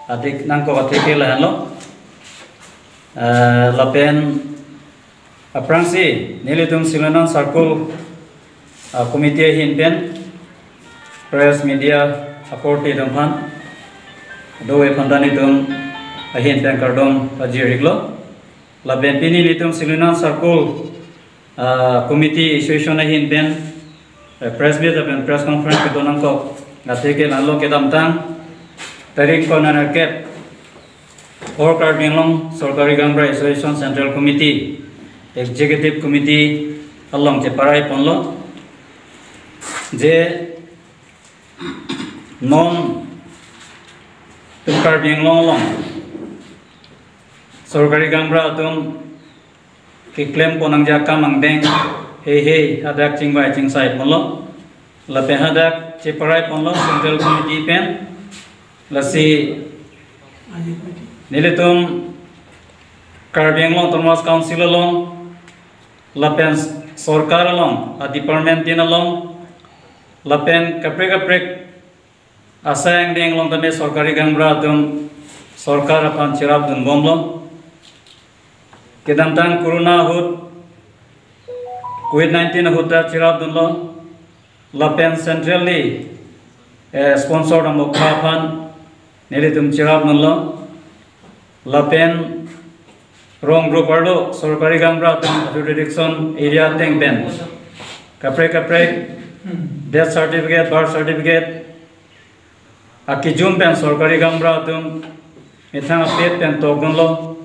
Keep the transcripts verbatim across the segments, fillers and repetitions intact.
Adik nangkok atheke lahenlo. Eh, lapen aphrangsi nelitum Silonang Circle, ah, committee ahin pen press media akorte atum aphan, do-e aphan ta nelitum ahin pen kardom pajir-iklo. Lapen pini nelitum Silonang Circle, ah, committee association ahin pen, eh, press meet lapen press conference kedo nangkok atheke lahenlo. Kedamtang tarik kre-nerkep All Karbi Anglong Sorkari Gaonbura Association Central Committee, Executive Committee along cheparai ponlo je non tum Karbi Anglong along sorkari gaonbura atum keklem ponnangji akam angdeng heihei hadak chingvai chingsai ponlo. Lapen hadak cheparai ponlo Central Committee pen. Lasi nelitum Karbi Anglong Autonomous Council along lapen sorkar along, a department tin along, lapen kaprek kaprek asai angdeng along tame sorkari gaonbura atum sorkar aphan cherapdunbomlo. Kedamtang corona ahut, covid nineteen ahut ta cherapdunlo. Lapen centrally, eh, sponsor amokha aphan nelitum cherapdunlo. Lapen rong group arlo sorkari gaonbura atum jurisdiction area ateng pen kaprek kaprek death certificate, birth certificate akejum pen sorkari gaonbura atum methang apet pen tokdunlo.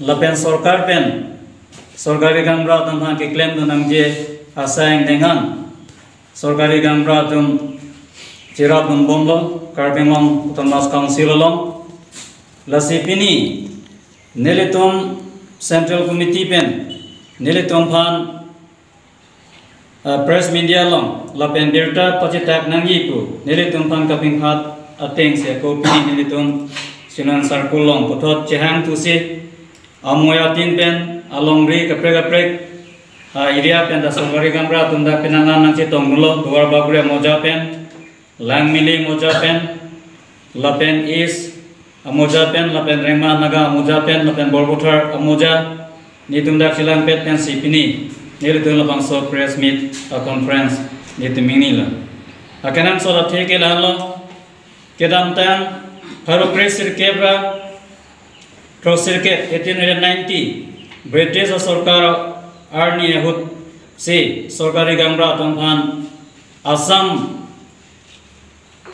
Lapen sorkar pen sorkari gaonbura atum aphan keklemdun nangji asai angdeng an sorkari gaonbura atum cherapdunbomlo Karbi Anglong Autonomous Council along. Lasi pini nelitum Central Committee pen nelitum aphan, ah, press media along lapen birta pachetak nangji pu nelitum aphan kapingphat atengsi ako pini nelitum Silonang Circle along puthot chehangthusi amoja tin pen alongri kaprek kaprek, ah, area pen ta sorkari gaonbura atum dak penang an nangchetongdunlo, Duarbagori amoja pen, Langmili amoja pen, lapen East amoja pen, lapen Rengma Naga amoja pen, lapen Borbothar amoja, nelitum dak chelangpet pensi pini nelitum labangso press meet, ah, conference nelitum ingnilo. Akenangsot atheke lahenlo. Kedamtang pharo kre sirkep ra throksirkep, eighteen hundred ninety, British asorkar arni ahut si sorkari gaonbura atum aphan Assam,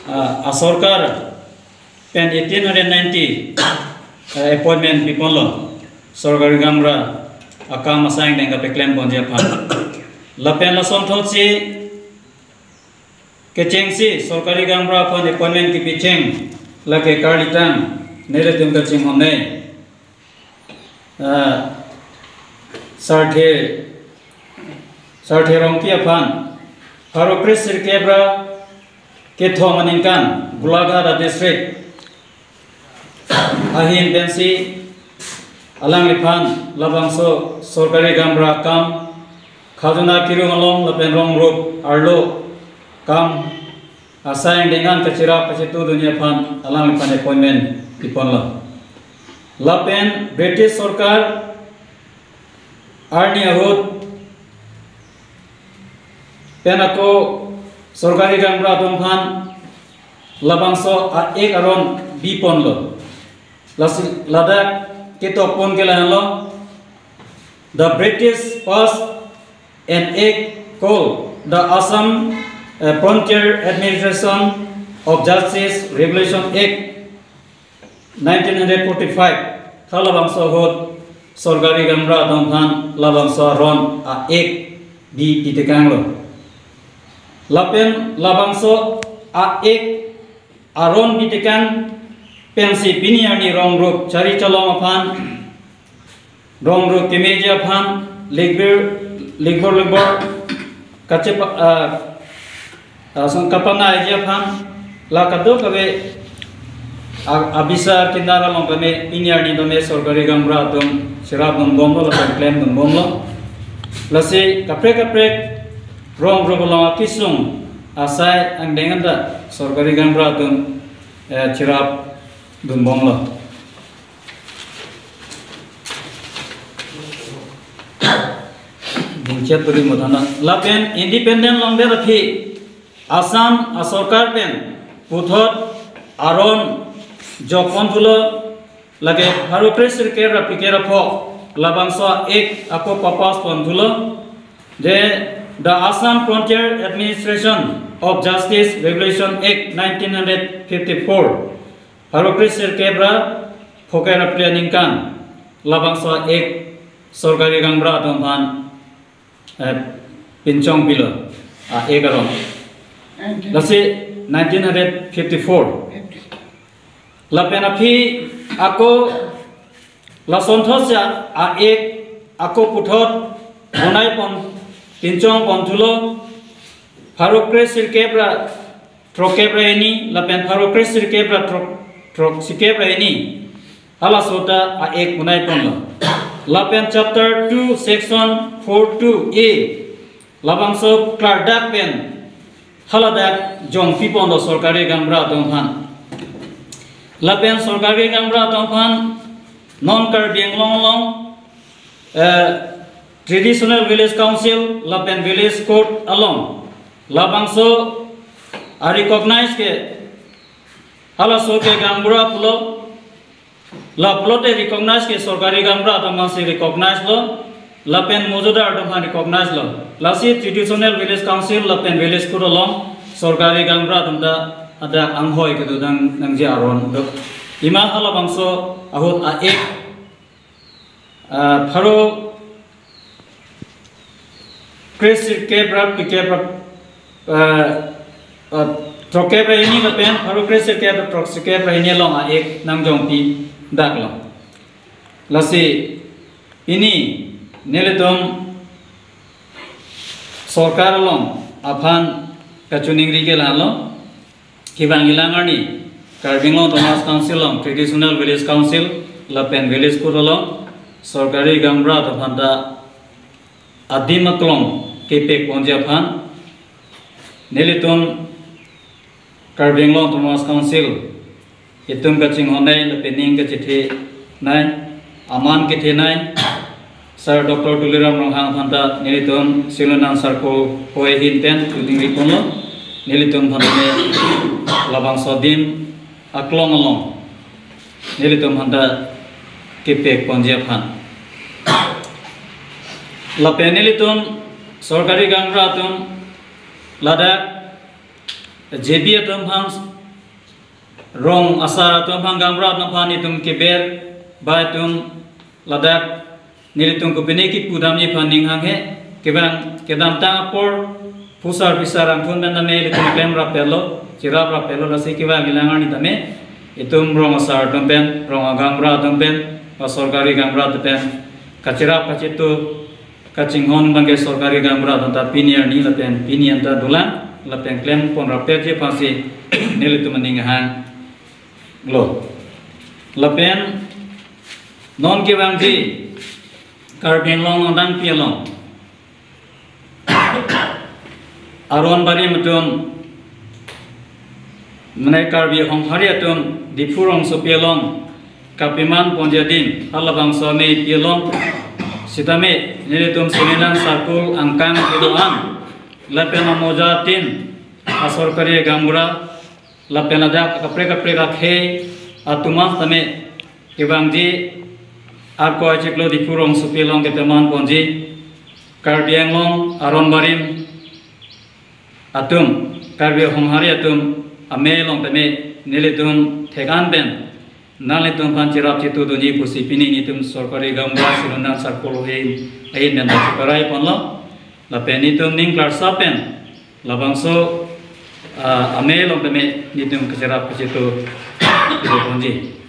ah, asorkar pen eighteen hundred ninety, ah, appointment piponlo sorkari gaonbura akam asai angdeng kapeklemponji aphan. Lapen lasonthotsi kechengsi sorkari gaonbura aphan appointment kepacheng lake karlitang nelitum kachinghon nei, ah, Sarthe, Sarthe Rongpi aphan pharo kre sirkep ra kethom aningkan Golaghat district ahin pensi alangliphan labangso sorkari gaonbura akam, khajona kerung along lapen rong group arlo akam asai angdeng an kacherap kachetudunji aphan alangliphan appointment piponlo. Lapen British sorkar arni ahut pen ako sorkari gaonbura atum aphan labangso a-act aron biponlo. Lasi ladak ketokpon ke lahenlo. The British passed an act called the Assam, uh, Frontier Administration of Justice Regulation Act nineteen hundred forty-five. Tha labangso ahut sorkari gaonbura atum aphan labangso aron a-act bi pitekanglo. Lapen labangso a-act aron pitekang pensi pini arni rong group chari chalong aphan, rong group kemeji aphan, likbir, likbor likbor kachepa, ah, ah, song kapanaiji aphan, la kadokave a-, abisar kinar along tame pini arni tame sorkari gaonbura atum cherapdunbomlo lapen klemdunbomlo. Lasi kaprek kaprek rong group along akesung asai angdeng an ta sorkari gaonbura atum, eh, cherap Dumbonglo. Dingchet turi mutana. Lapen independent longdet aphi Assam asorkar pen puthot aron jokpon thulo, lake pharo kresirkep ra phlikep ra pho, labangso a-Act ako papass pon thulo. Je, the Assam Frontier Administration of Justice Regulation Act nineteen hundred fifty-four, pharo kresirkep ra phokep ra phli aningkan, labangso a-Act sorkari gaonbura atum aphan, eh, pinchong pilo, a-Act arong. Lasi nineteen hundred fifty-four. Lapen aphi ako lasonthotsi a-Act ako puthot bonai pon, pinchong pon thulo, pharo kresirkep ra throkkep ra hini, lapen pharo kresirkep ra throk, throksikep ra hini. Halaso ta a-Act bonai ponlo. Lapen chapter two, section four two A, labangso klardak pen haladak jongpi ponlo sorkari gaonbura atum aphan. Lapen sorkari gaonbura atum aphan non Karbi Anglong along, eh, Traditional Village Council lapen Village Court along labangso a-recognize ke, halaso ke gaonbura pulo, la pulote recognize ke sorkari gaonbura atum aphansi recognize lo, lapen mojudar atum aphan recognize lo. Lasi Traditional Village Council lapen Village Court along sorkari gaonbura atum ta hadak anghoi kedo nang, nangji aron do. Ima halabangso ahut a-Act, ah, pharo kresirkep ra phlikep ra, ah, ah, throkkep ra hini lapen pharo kresirkep ra throksikep ra hini along a-Act nangjongpi daklo. Lasi pini nelitum sorkar along aphan kachiningri ke la-anlo, kevang ilang arni Karbi Anglong Autonomous Council along Traditional Village Council lapen Village Court along sorkari gaonbura atum aphanta adim aklong kepek ponji aphan nelitum Karbi Anglong Autonomous Council itum kachinghonnei lapen ning kachethenei, aman kethenei Sir Doctor Tuliram Ronghang aphanta nelitum Silonang Circle hoi ahin pen chiningri ponlo, nelitum aphan ne labangso adim aklong along nelitum aphanta kepek ponji aphan. Lapen nelitum sorkari gaonbura atum ladak J B atum aphan, rong asar atum aphan, gaonbura atum aphan itum keber, ba itum ladak nelitum kopine kipu damji aphan ning hanghe, kevang kedamtang apor phusar phisar angthun pen tame ilitum klem rap pelo, cherap rap pelo, lasi kevang ilang arni tame itum rong asar atum pen, rong agaonbura atum pen, ba sorkari gaonbura atum pen kacherap kachetu kachinghon abangke sorkari gaonbura atum ta pini arni lapen pini anta dolang lapen klem pon rap piji aphansi nelitum aning hanglo. Lapen non kevangji Karbi Anglong along dangpi along aron barim atum, mane Karbi Honghari atum Diphu rongsopi along kapeman ponji adim halabangso amei pi along sitame nelitum Silonang Circle angkang kedo-an lapen amoja atin, asorkari gaonbura lapen ladak kaprek kaprek akhei atum an tame kevangji Arkoi achiklo Diphu rongsopi along kepeman ponji Karbi Anglong aron barim atum, Karbi Honghari atum amei along tame nelitum thek-an pen nanglitum aphan cherap chetu dunji pusi pini nelitum sorkari gaonbura Silonang Circle ahin, ahin pen ta cheparai ponlo. Lapen nelitum ning klarsap pen labangso, ah, amei along tame nelitum kacherap kachetu ponji.